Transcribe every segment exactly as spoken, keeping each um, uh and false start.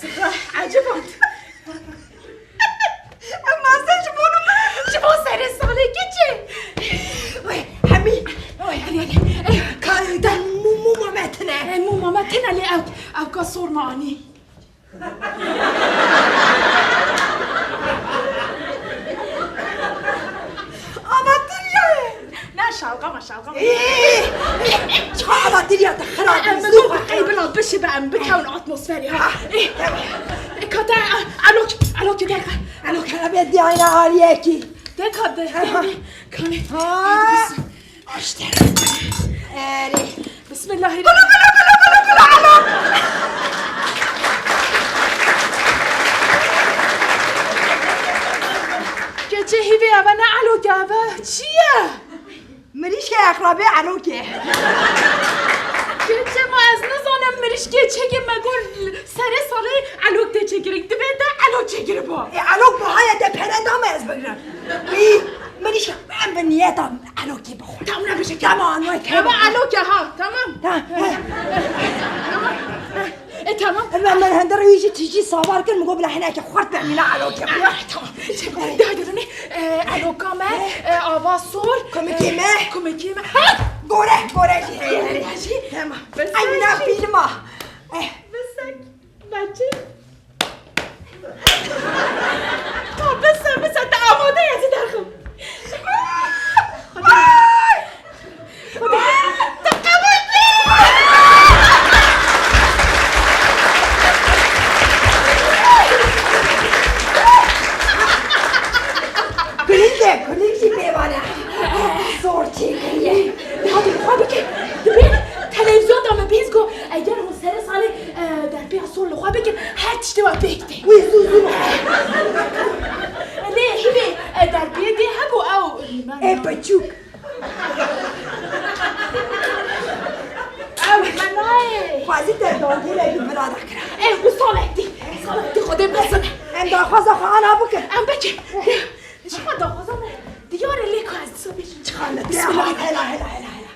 Ecêb hat. Em mase ji bo min, ji bo serê salê keçê. Oy, hemî. Oy, hemî. Ka, de mû, mûma me tine. E, mûma me tine lê ew, ew ka sor me anî. Avatiriya ye. Ne, şalgama, şalgama. Ê, ê, çawa avatiriya te xirab. Em bi dur qeybila bişibe, em bikewin atmosferê, ha. Ê, ê, kate, e, elok, elok derxe. Elok hebe diyayna aliyekî. De kate, de, de, kane. Ha. Aşte. Erê. Bismillahirrahmanirrahim. Keçê hîvê eve ne elok e, eve çi ye? Mirîşke exrabê elokê. Keçê ma ez nizanim mirîşkê çekê me got serê salê elok tê çêkirin. Divê te elok çêkiriba. E, elok buhaya te pere da me ez bigrim. Wî, mirîşke em bi niyeta elokê bixwe. Tam ne bişe. Tamam, ne. Eve elok e ha, tamam. Tamam. Tamam. E, tamam. Em, em, em, hende rewî jî tijî savar kir, min got bila hineke xurt be, mîna elokê. Ah, tamam. Şey, de, de, de, ne? E, eloka me, e, ava sor. Kumikê me. Kumikê me. Ha! Gore, gore jî heye. Gore jî. Tamam. Ay, mîna fîlma. Eh. Bisek. Bence. Ha, bise, bise, te amade ye, ez ê derxim. Xwedê, te qebûl kir. Kulîlk e, kulîlk jî pê vane. Zor çêkiriye. Hadi xwe bike. Dibê televîzyon de me bêhs got, eger hûn serê salê, e, derpêya sor li xwe bikin, her tiştê we pêk tê. Wî zû zû. Lê hîvê, e, derpêyê dê hebû ew. Ê piçûk. Ew me nayê. Xwezî te dantêlekî vira dakira. Ê, wî salek dî. Salek dî Xwedê bezin. Em daxwaza xwe ana bikin. Em bikin. Ji xwe daxwaza me diyar e lê ku ez disa bêjim. Çiqar li te. Bismillah. Hela, hela, hela, hela.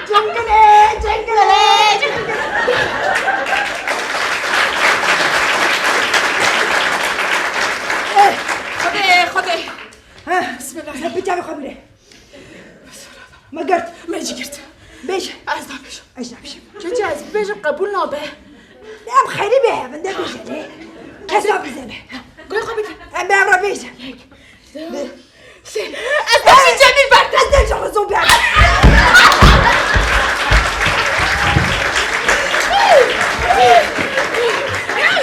Cingilê, cingilê, cingilê. Eh, Xwedê, Xwedê. Heh. Bismillah. Sen bir tane kabul et. Me girt. Me jî girt. Bêje. Ez nabêjim. Ez nabêjim. Çi ez bibêjim qebûl nabe. Em xerî be, em de bêje ne. Kes nabize be. Goy xwe bike. Em be em re bêje. Yek. Du. Sê. Ez de ji Cemîl berdim. Ez de ji Rezo berdim.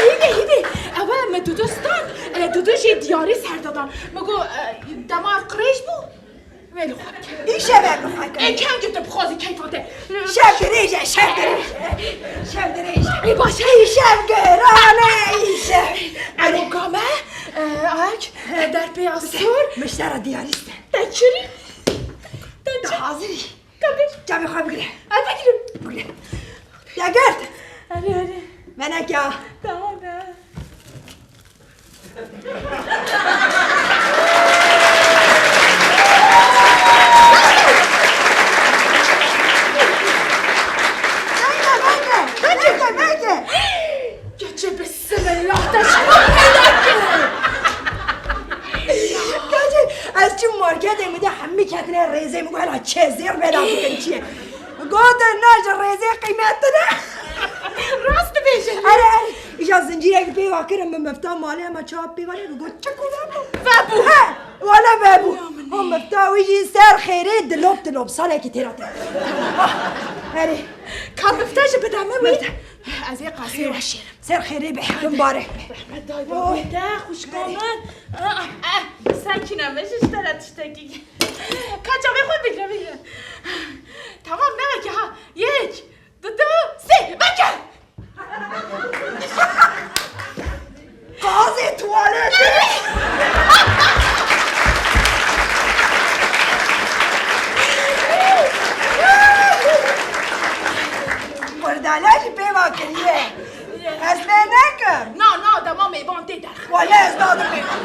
Hîvê, hîvê. Ew e me Dudu stand. E, Dudu jî diyarî ser dadan. Me got, e, dema ev qirêj bû. Wê li xwe bike. Îşev e li xwe kir. Ê, kengî tu bixwazî keyfa te. Şev dirêj e, şev dirêj e. Şev dirêj e. Ê, baş e. Îşev giran e, îşev. Eloka me, e, ek, e, derpêya sor. Miştera diyarî ste. Te kirî. Te hazirî. Kabir. Çavê xwe bigire. Ez bigirim. Bigire. Ya girt. Erê, erê. Venek ya. Tamam ya. Meke, meke, meke, meke. Keçê bismillah te ji xwe peyda kir. Keçê, ez çûm marketê, min de hemî ketine rêzê, min got hela çê zêr beda bikin çi ye. Gotin na ji rêzê qîmet tune. Rast dibêjin. Erê, erê. Îja zincîrek pê va kirin, min mifta malê hema çawa pê va lê got çi ku vebû. Vebû. He, wele vebû. Ya min. O mifta wî jî ser xêrê dilop dilop salekî têra te. Ah, erê. Ka mifta jî bide min wî. Mifta. Ez ê qasê weşêrim. Ser xêrê be, bimbarek be. Rehmet dayê, oy, dayê, xwişka min. Ah, ah, sekine, min jî ji te re tiştekî. Ka çavê xwe bigre, bigre. Tamam, ne veke ha. Yek, du, du, sê, veke! Gazê tuwaletê! Murdale jî pê va kiriye. Ez lê nekim. Na, na, dema mêvan tê derxin. Wele ez nadim mêvan.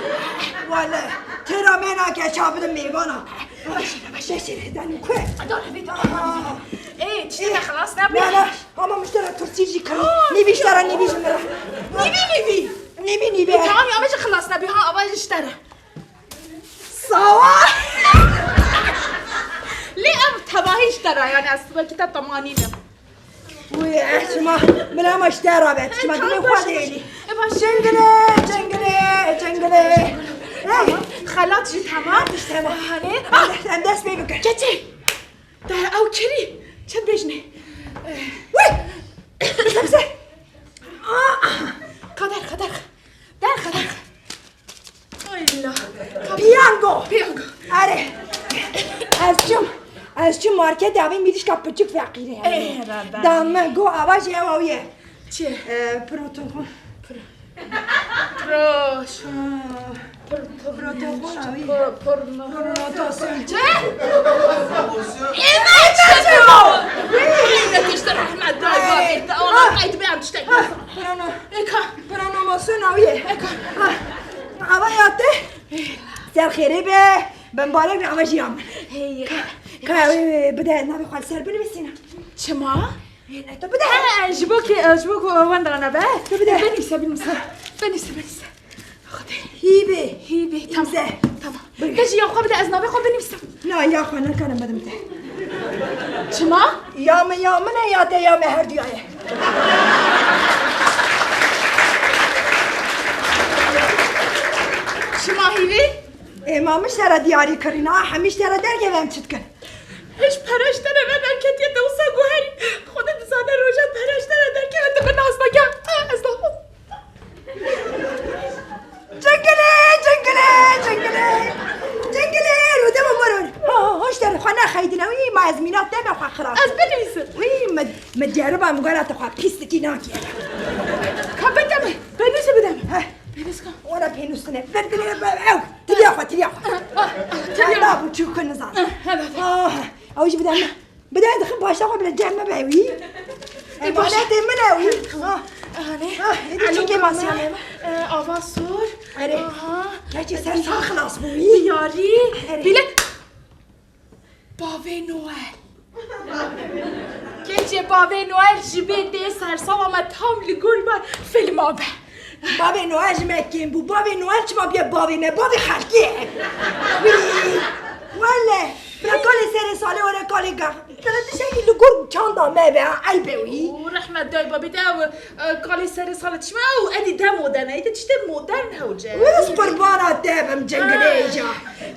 Wele. Têra me nake ça bidim mêvana. Beşîre, beşîre. Beşîre, danî ku? Dore, vê dore. Aa. Ê, tiştê me xilas nebû. Ne, ne. Ama miştera tursî jî kirî. Nîvî ji te re, nîvî ji min re. Nîvî, nîvî. Nîvî, nîvî. Tamam, ama ji xilas nebî ha, ava ji te re. Sawa. Lê ev tevahî ji te re, yani ez wekî te temanî ne. Wî, eh, çima, min ama ji te re be, çima dilê xwe dêlî. E, baş. Cengile, cengile, cengile. Hey. Xelat jî tamam. Tamam, tamam. Hani? Em dest pê bikin. Keçê. Te ew kirî. Çi dibêjinê? Wî! Bize, bize. Aa! Kader, kader. Derxe, derxe. Ay Allah. Piyango. Piyango. Erê. Ez çûm. Ez çûm marketê, avê mirîşka piçik feqîrê. Ê, Rebe. Da min got, ava jî ew, ew ye. Çi? Ee, proton. Pro- Proş. Ha. Proton. Proton, wî. Pro-, porno. Proton. Çi? Ê, me çi? Ê, me tiştê rehmet dayê babê te. Ey. Allah, qeyd be em tiştek. Ha, prono. Eka. Pronomasyon awiye. Eka. Ha. Ava ya te. Ser xêrê be. Ben barek be, ava jî ya min. Hey. Ka, ka, e, bide navê xwe li ser binivîsîne. Çima? E, tu bide. He, ji bo kê, ji bo ku wenda ne be. Tu bide. Binivîse, binivîse. Binivîse, binivîse. Xwedê. Hîvê. Hîvê, tamam. Îmze. Tamam. Buyur. Te jî ya xwe bide, ez navê xwe binivîsim. Na, ya xwe nikarim bidim te. Çima? Ya min ya min e, ya te ya me herduya ye. Çima hîvê? Ê, ma min ji te re diyarî kirî, na, hemî ji te re derkeve, em çi dikin? Hiç pere ji te re nederketiye, te wisa guherî. Xwedê dizane roja pere ji te re derkeve, tu min nas nake. Ez naxwazim. Cengilê, cengilê, cengilê. Cengilê, rûdê min, min rûdê. Ha, ha, ha, ji te re xwe nexeydine, wî, ma ez mîna te me xwe xirab. Ez binivîsim. Wî, min, min ceriba, min gora te xwe pîstikî nakê. Ka bide min, pênûsê bide min. Heh. Pênûska. Wala pênûsine. Ver dilê be, ew. Tiriya xwe, tiriya xwe. Ah, ah, ah, tiriya. Çanda bû, çû ku nizan. Ah, hadi, hadi. Ah, ew jî bide min. Bide, dixin paşta xwe bile cem me be wî. Ê, baş. Emanetê min e wî. Tamam. Ah. Anê. Ah, êdî çû kê masiya me. Ee, ava sor. Erê. Aha. Gerçi ser sar xilas bû wî. Diyarî. Erê. Bile. Bavê Noel. Keçê Bavê Noel ji bê tê sersala me tam li gor me filma be. Bavê Noel ji me kêm bû. Bavê Noel çima bûye bavê me? Bavê xelkê ye. Wî, wele, bira kalê serê salê were kalê gax. Bira tiştekî li gor çanda me be, ha, eyb e wî. Û rehmet dayê babê te ew, e, kalê serê salê çima ew edî de modern e, êdî tiştê modern hewce. Wis qurbana te bim cengilê ca.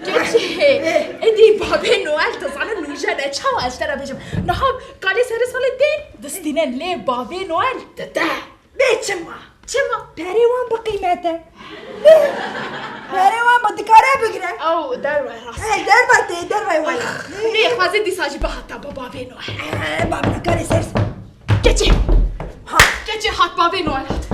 Keçê, eh, êdî Bavê Noel, tu zanî nûjen e, çawa ez te re bêjim? Niha kalê serê salê tê, distînin lê Bavê Noel dide. Bê çima? Çima? Perê wan bi qîmet e. Perê wan bi dikare bigire. Ew derve rast. Hey, derve tê, derve wele. Nê, xwazê dîsa jî bihata Bavê Noel. Eh, ba, bi dikare ser. Keçê. Ha. Keçê hat, Bavê Noel hat.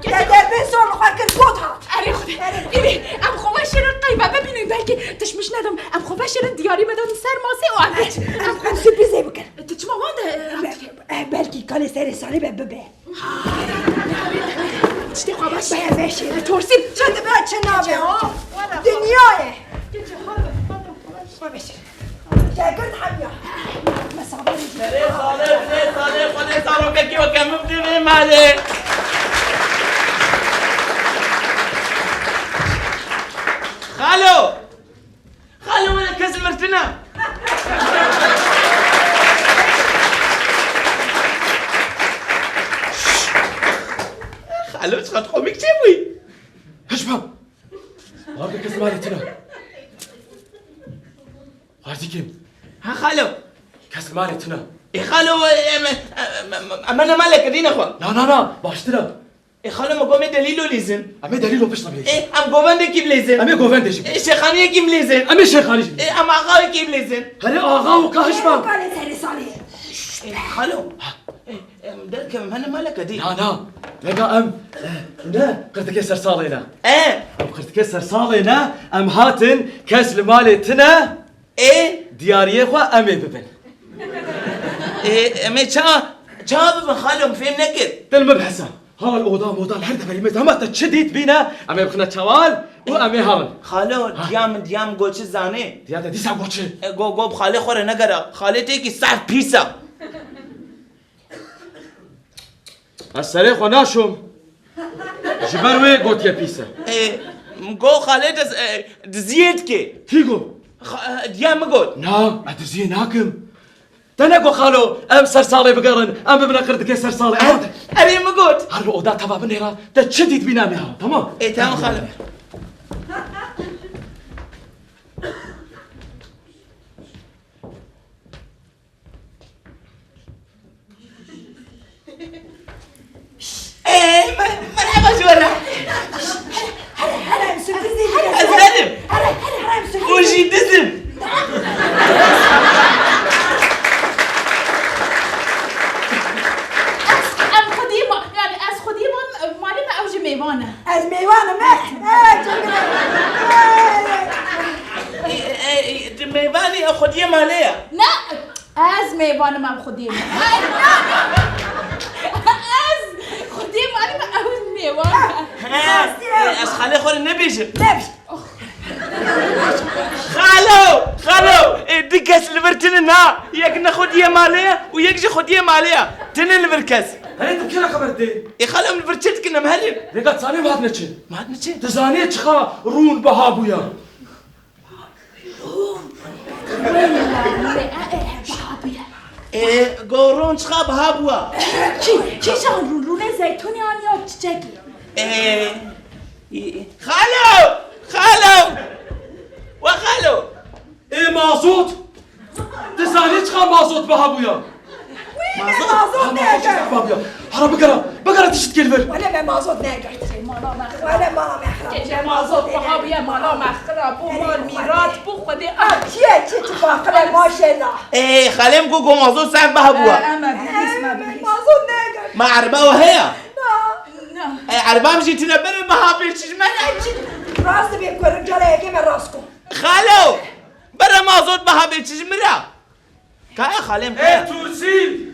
Te derbê sor li xwe kir, got hat. Erê Xwedê. Erê. Êdî, em xwe veşêrin qey me bibînin, belkî tişmiş nedim. Em xwe veşêrin diyarî me dan ser masê û em. Em, em sürprizê bikin. Tu çima wan de, e, em Be-, eh, belkî kalê serê salê be bibe. Tiştê xwe baş. Baya beşê. Torsî. Çi dibe çi nabe ha? Dinya ye. Şagird hemiya. Serê salê, serê salê, xwedê zarokekî weke min bidê vê malê. Xalo! Xalo, were kes li mir tune. Xalo, çiqas komîk çêbûyî. Hişbam. Xalo, kes li malê tune. Xwezî kim? Ha, xalo. Kes li malê tune. Ê, xalo, em, em, em, em, em ne maleke dîne xwe. Na, na, na, baştir e. Ê xalo, me got em ê delîlo lîzin. Em ê delîlo pişta bilîzin. Ê, em govendekî bilîzin. Em ê govendê jî bilîzin. Ê, şêxaniyekî bilîzin. Em ê şêxanî jî bilîzin. Ê, em axayekî bilîzin. Hele axa û ka hişma. Ê, xalo. Ê, em derkevin, em hene maleke dî. Na, na. Vega em, e, ne, qirtikê sersalê ne. E. Em qirtikê sersalê ne, em hatin kes li malê tune. Ê? Diyariyê xwe em ê bibin. Ê, em ê ça, ça bibin xalo, em fêm nekir. Dil min bihesa. Hal oda moda li her deverê me, dema te çi dît bîne, em ê bixine çawan û em ê herin. Xalo, ha, diya min, diya min got çi zanê? Diya te dîsa got çi? E, got, got bi xalê xwe re negera. Xalê têkî sef pîs e. Ez serê xwe naşom. Ji ber wê gotiye pîs e. E, go xalê diz-, e, diziyê dike. Kî got? Xa-, e, diya min got. Na, ez diziyê nakim. Te ne got xalo, em ser salê bigerin, em bibine qirdikê ser salê. Er-, erê min got. Her li oda teva binêra, te çi dît bîne em ê ha, tamam? E, tamam xalo. Ee, me-, merhaba ji we re. Here, here, em sürprizê dike. Ez herim. Here, here, here, em sürprizê. Û jî dizim. Ez, em xwedî ma-, yani ez xwedî wan, malê me ew jî mêvan e. Ez mêvan im, e? E, çekine. E, e, e, tu mêvanî, ew xwediyê malê ye. Ne, ez mêvan im, ev xwediyê min. Ez xwediyê malê min, ew mêvan e. He, e, ez xalê xwe re nebêjim. Nebêj. Xalo, xalo, e, du kes li vir tinin ha. Yek ne xwediyê malê ye û yek jî xwediyê malê ye. Tinin li vir kes. Herê tu kira xeber dê? Ê xalo, em li vir çi dikin, em herin. Rêka zanê me hatine çi? Me hatine çi? Tu zanê çiqa rûn biha bûya? Rûn? Wela, wê, e, e, e, biha bûye. Ê, go rûn çiqa biha bûya? Kî, kîjan rûn? Rûnê zeytûnê an ya çiçekê? Ê, ê, xalo, xalo. We xalo. Ê mazot! Tu zanî çiqa mazot biha bûya? Wî, me mazot, mazot ha, mazot negirt. Biha bûya. Hara bigera, bigera tişt kir vir. Wele me mazot negirt. Mala me xirab. Wele mala me xirab. Kece mazot biha bûye, mala me xirab bû, mal mîrat bû, Xwedê. Ah, çiye, çi, çi baqile, maşallah. Ê, xalê min got, got mazot sehf biha bûya. Ê, eme bihîs, me bihîs. Mazot negirt. Me erba we heye? Na. Na. Ê, erba min jî tine, bere biha bê, çi ji me re çi? Rast dibê, ku cara yekê me rast got. Xalo! Bere mazot biha bê, çi ji min re? Kaya xalê min, kaya. Ê, Tursîl!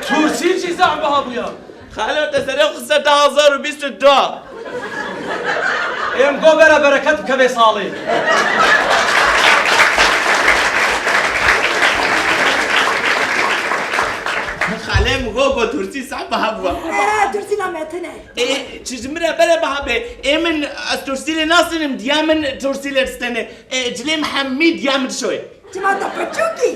Tursîl jî zehf biha bûya. Xalo, te serê xwe xiste du hazar û bîst û du. Ê, em go bere bereket bike vê salê. Xalê min go, go Tursîl zehf biha bûya. Ê, Tursîla me tine. Ê, çi ji min re bere biha bê. Ê min, ez Tursîlê nastînim, diya min Tursîlê distêne. Ê, cilê min hemî diya min dişoyê. Çima te piçûk î?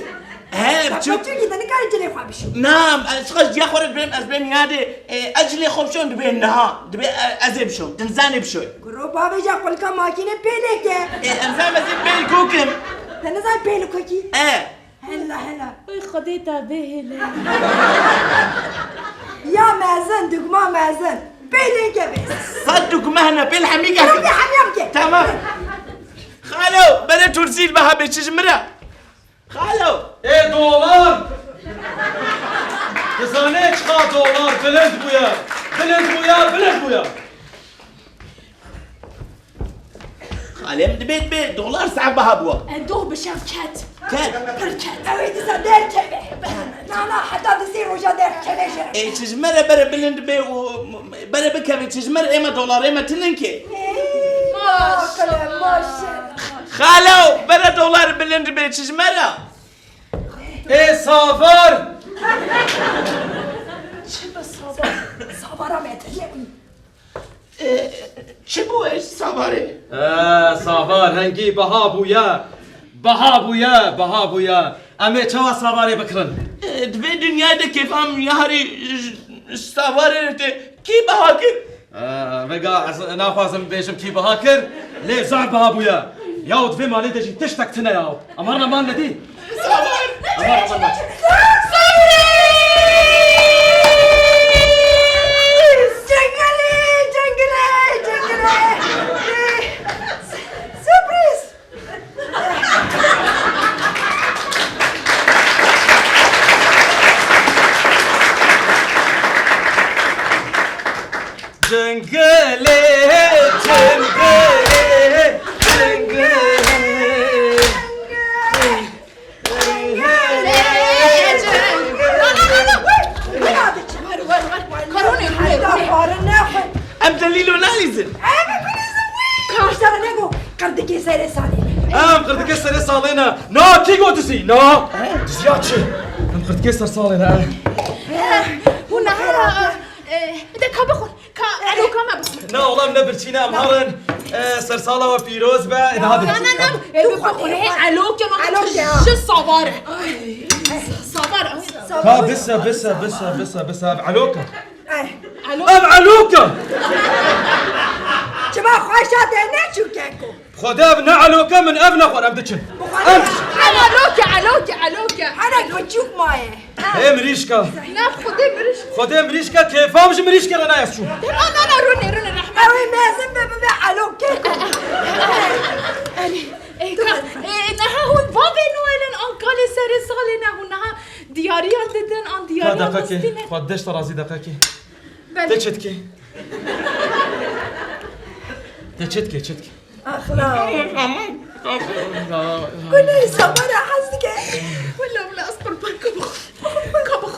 He, te piçûk. Piçûk î, te nikarî cilê xwe bişo. Na, ez çiqas diya xwe re dibêm, ez bêm yadê. Ê, ez cilê xwe bişom dibê niha. Dibê, e, ez ê bişom. Din zanê bişoyê. Guro bavêja qulika makînê pêlêk e. Ê, em zan ez ê pêlkok im. Te nizanî pêlkokî? E. Hela, hela. Oy Xwedê te bihêle. Ya mezin, dugma mezin. Pêlê ke bê. Sed dugme hene, pêl hemî ke. Pêl hemî ke. Tamam. Xalo, bere Tursîl biha bê, çi ji min re? Xalo. Ê dolar. Dizanê çiqa dolar bilind bûye. Bilind bûye, bilind bûye. Xalê min dibê, dibê dolar sehf biha bûya. E, doh bi şev ket. Ket? Pir ket. Ew ê dîsa derkeve. Na, na, heta di sê roja derkeve jî. Ê, çi ji me re bere bilind bê û bere bikeve, çi ji me re ê me dolar, ê me tinin kê. Ê, maşallah, maşallah. Xalo, bere dolar bilind bê, çi ji me re? Ê, savar! Çi bi savar? Savara me tije. E, çi bû eş savarê? E, savar hengî biha bûye. Biha bûye, biha bûye. Em ê çawa savarê bikirin? E, di vê dinyayê de kêfa min ya herî ji, ji savarê re tê. Kî biha kir? E, vêga ez naxwazim bêjim kî biha kir, lê zaf biha bûye. Ya û di vê malê de jî tiştek tune ya. Amarna mal nedî. Savar! Amarna mal nedî. Cengelê, cengelê, cengelê. Sürpriz! Cengelê, cengelê, cengelê. Em delîl û nalîzin. Em delîl û nalîzin. Em ê bilîzin wî. Kaşlara nego, qirdikê serê salê. Em qirdikê serê salê ne. Na, kî got dizî? Na. Ya çi? Em qirtikê ser salê ne. Hûn niha, e, de ka bixwin. Ka eloka me bixwin. Na, oğlum, ne birçî ne, em herin. E, ser sala we pîroz be. E, hadi. Na, na, na. E, bixwin. He, eloka me. Eloka. Ji savar e. Savar e. Ka bise, bise, bise, bise, bise. Eloka. Ay. Alo. Ev eloka! Çima xweşa te ne çû keko? Xwedê ev ne eloka, min ev nexwar, em diçin. Em diçin. Eloke, eloke, eloke. Hene biçûk maye. Ê mirîşka. Ne xwedê mirîşk. Xwedê mirîşka, kêfam ji mirîşkê re nayê çû. Na, na, na, rûnê, rûnê, rehmet. Ew ê mezin be, bibe eloke. Ê, ka, ê, niha hûn bavê Noel in an kalê serê salê ne hûn niha diyariyan didin an diyariyan distîne. Ka deqekê, xwe deşta razî deqekê. Belê. Te çi dikê? Te çi dikê, çi dikê? Axla. Gunê sabara hez dike. Wela, wela, ez qurban kabix. Kabix.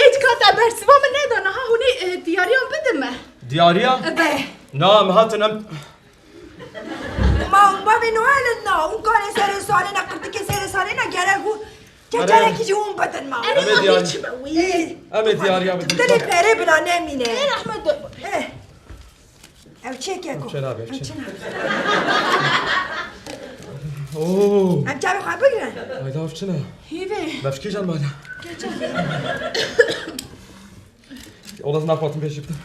Êc ka te bersiva min neda, niha hûnê, e, diyariyan bidin me. Diyariya? E, be. Na, em hatin em Ma hûn bavê Noel in na, hûn karê serê salê ne, qirtikê serê salê ne, gerek hûn keçerekî jî hûn bidin ma. Erê, em ê diyar-, çi be wî? Em ê diyariya bidin. Dilê perê bila nemîne. Ê, rehmet de. Eh. Ew çi ye keko? Ew çi nabe, ew çi? Ew çi nabe? Oo. Em çavê xwe bigirin. Ayda ev çi ne? Hîvê. Bevşkî can bala. Ola ez naxwatin pêşî bidim.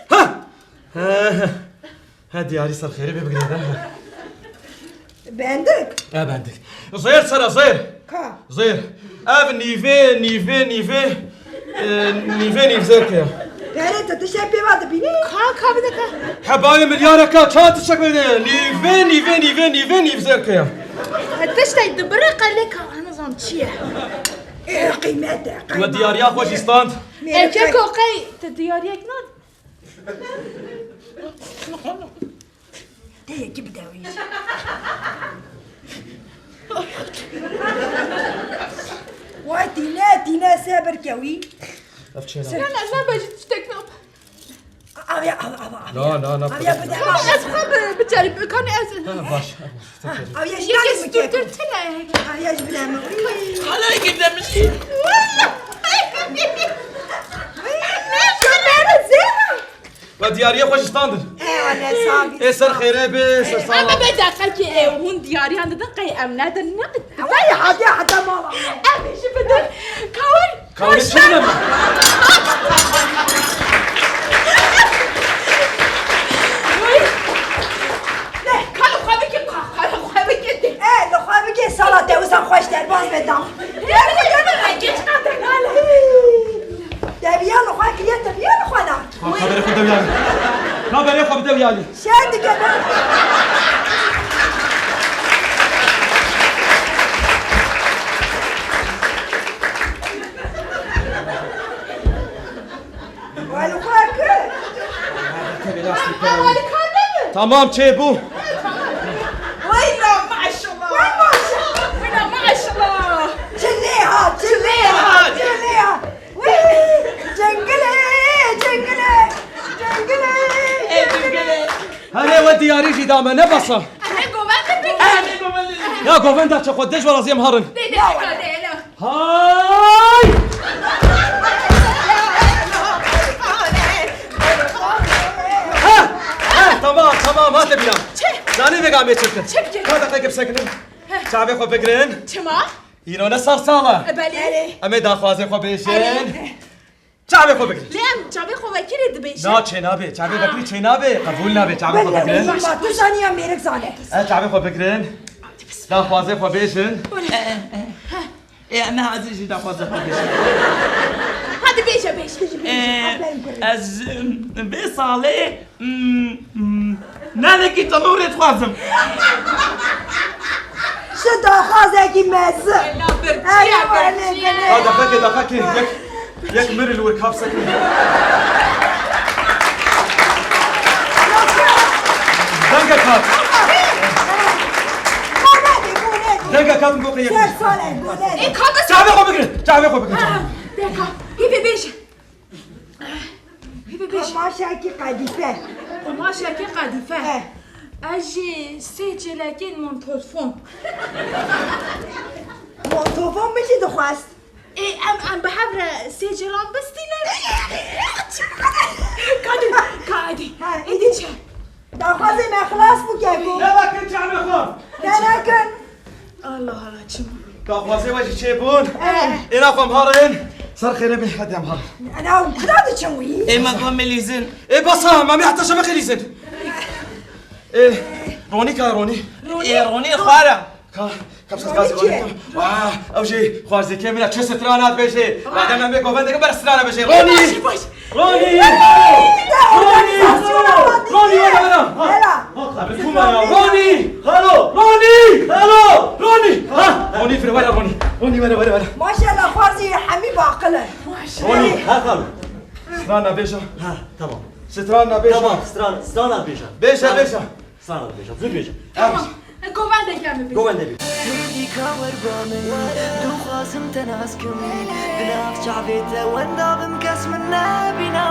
Ha! Ha, ha. Ha, diyarî ser xêrê bê bigirê de, ha. Bendik? E, bendik. Zêr sere, zêr. Ka? Zêr. Ev nîvê, nîvê, nîvê, e, nîvê nîvzerkê ya. Perê tu tiştek pê va dibînî? Ka, ka bide ka. He, bayê milyareka, ça tiştek bide? Nîvê, nîvê, nîvê, nîvê nîvzerkê ya. He, tiştek dibire qelê ka, nizam çi ye? Ê, qîmet e, qîmet. We diyariya xwe jî stand. Eke ko qey, tu diyariyek nan? Te yekî bide wî. Way tîne, tîne sebir ke wî. Ev çi ye? Sen ez nabêjim tiştek nab. Aviya, av, av, av. Na, na, na, Aviya bide. Tamam, ez xwe bi-, biçarî, kanê ez. Ha, baş, ha, baş. Aviya ji navê min keko. Aviya ji bide min. Hala girdemiş. Wala. Wî, ne şeber zêra. Ve diyariye xwe ji standin. Eyvallah, sağ ol. Ê ser xêrê be, ser sağ ol. Ama be deqekê, e, hûn diyariyan didin, qey em nedin, ne? Vay, hadi, hadi, mala. Em jî bidin. Kawir. Kawir çi bidin? Wî. Ne, ka li xwe bike, ka, ka li xwe bike. E, li xwe bike, sala te wisa xweş derbas be da. Deviya li xwe kiriye, deviya li xwe da. Ka, ka berê xwe bide wî alî. Ka berê xwe bide wî alî. Şer dike be. Wê li xwe kir. Tamam, çêbû. Wayla maşallah. Wayla maşallah. Çilê hat, çilê hat, çilê hat. Wî, cengilê, cengilê, cengilê, cengilê. Herê we diyarî jî da me, ne basa. Erê govend bike. Ya govenda çi xwe dej we razî em herin. Dê, dê, dê, dê, dê. Hay! Ha! Ha! Tamam, tamam, hate bîra. Çi? Zanî vêga em ê çi bikin. Çi bikin? Ka deqekê bisekinin. He. Çavê xwe bigirin. Çima? Îro ne ser sal e. E, belê. Em ê daxwazê xwe bêjin. Erê. Çavê xwe bigirin. Lê em çavê xwe vekirî dibêjin. Na, çênabe. Çavê vekirî çênabe. Qebûl nabe. Çavê xwe bigirin. Belê, ma tu zanî ya mêrik zane. E, çavê xwe bigirin. Daxwazê xwe bêjin. Ê, em ê hazir jî daxwaza xwe bêjin. Hadi bêje, bêje, bêje, bêje. Ê, aferin kurê. Ez, em, vê salê, em, em, navekî tenûrê dixwazim. Ji daxwazekî mezin. Ela bir çiye, bir çiye. Ha, deqekê, deqekê. Yek, yek mirî li wir kap sekin. Dengek hat. Dengek hat, min got qey yek. Ser sal e, gule. Ê, ka bes. Çavê xwe bigirin, çavê xwe bigirin. Ha, deka. Hîvê bêje. Hîvê bêje. Qamaşekî qedîfe. Qamaşekî qedîfe. He. Ez jî sê çêlekên Montfaucon. Molotofon min jî dixwest. Ê, em, em bi hev re sê ciran bistînin. Kadî, kadî. Ha, Êdî çi? Daxwazê me xilas bû, keko. Ne vekin çavê xwe. Ne nekin. Allah Allah, çi bû? Daxwazê we jî çêbûn. Eh. Êna xwe em herin. Ser xêrê bê, hadi em herin. Ana, ew kira diçin wî? Ê, me got me lîzin. Ê, bes ha, me heta şeveqê lîzin. Ê, Ronî ka, Ronî? Ê, Ronî xwar e. Ka, ka, bes Ronî gazî, Ronî kî? Wah, ew jî xwarzîkê min e, çi strana dibêjê. Madem em ê govendê kin, ber strana bêjê. Ronî! Baş, baş. Ronî! Ronî! Ronî, were, were. Ha. Hela. Ha, ha, bi kuma ya. Ronî! Halo! Ronî! Halo! Ronî! Ha! Ronî, were, were, Ronî. Ronî, were, were, were. Maşallah, xwarzî hemî baqil e. Ronî, ha, halo. Strana bêje. Ha, tamam. Strana bêje. Tamam, strana, strana bêje. Bêje, bêje. Strana bêje, zû bêje. Tamam. Govendeke min bê. Govendê bê. Hêdîka wer ba min, dixwazim te nas kim. Di nav çavê te wenda bim, kes min nebîna.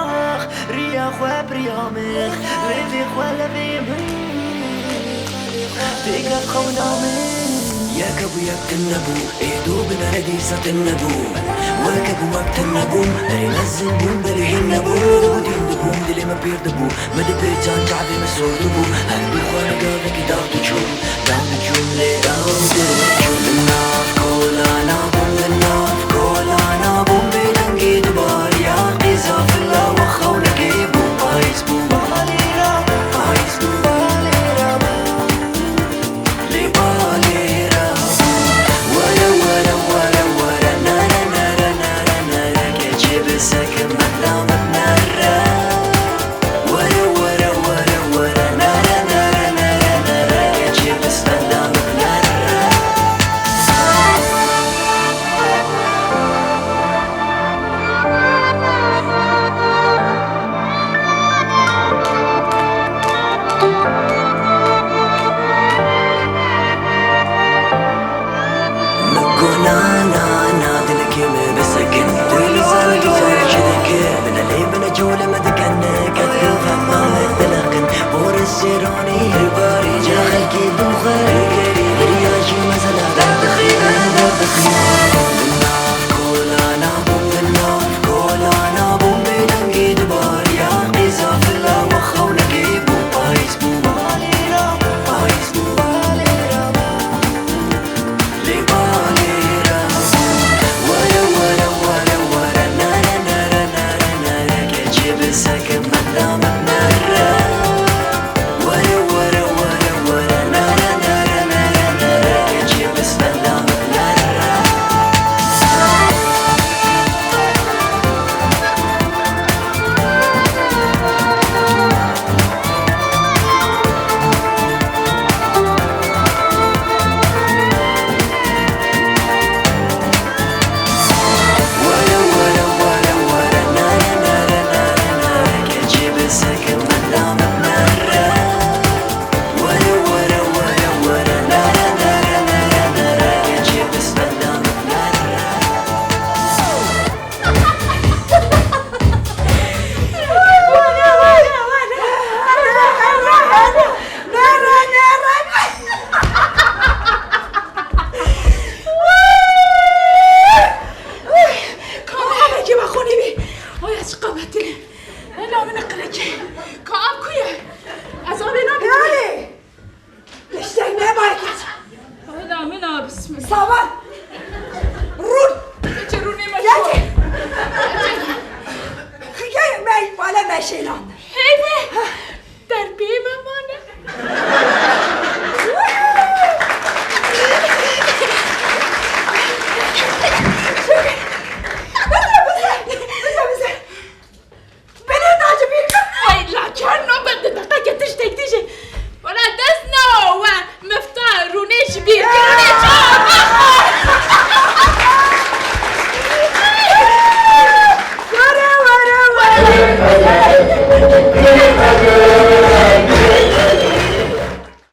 Riya xwe biriya min, rêvê xwe levê min. Têkevt xewna min. Yek hebû yek tune bû, ê du binere dîsa tune bû. Wek hebû wek tune bû, erê mezin bû, belê hîn nebû. Dibû dîn dibû, dilê me pîr dibû. Me dipêçand, çavê me sor dibû. Her du xwe li gavekî daw diçûn, daw diçûn, lê daw diçûn. Li nav kolana bûm, li nav kolana bûm, bêdengê dibariya. Qîza fila we xewnekê bû, payîz bû, balêra, payîz bû, balêra bû. Lê balêra bû. Were, were, were, were, nere, nere, nere, nere, keçê bi sekim benda min nere. Were, were, were, were, nere, nere, nere, nere, keçê bi benda min nere. Min got na, na, na, dilekê min bisekin. Tu li ser, li ser çi dikir? Bine lê bine çolê me dikin, ket ku xema me dileqin. Boris Şêronî, li barî ca xelkê dûxe. Beriya jî mezela derdixîne, derdixîne. Min nav kolana bû, min nav kolana bû, bêdengê dibariya. Qîza fila we xewnekê bû, payîz bû, balêra, payîz bû, balêra. Lê balêra bû. Were, were, were, were, nere, nere, nere, nere, keçê bi sekim benda min nere. Were, were, were, were, nere, nere, nere, nere, keçê bi benda min nere. Ka ev qamekê me xwe nîvî. Oya çi qametine. Ela min qilekê. Ka ev ku ye? Ez avê nakim. Tiştek nemaye kir. Ela min a bismillah. Savan. Rûn. Çi rûnê me. Gel. Xike me bale me şêlan. Heyve. Derpiyê me mane. Bize, bize, bize, bize. Beni daha bir. Ay, la kerno, ben de dakika getir, tek diyecek. Bana dest ne o, ve müfta, rune, şibir, kerone, çağır. Vara, vara, vara.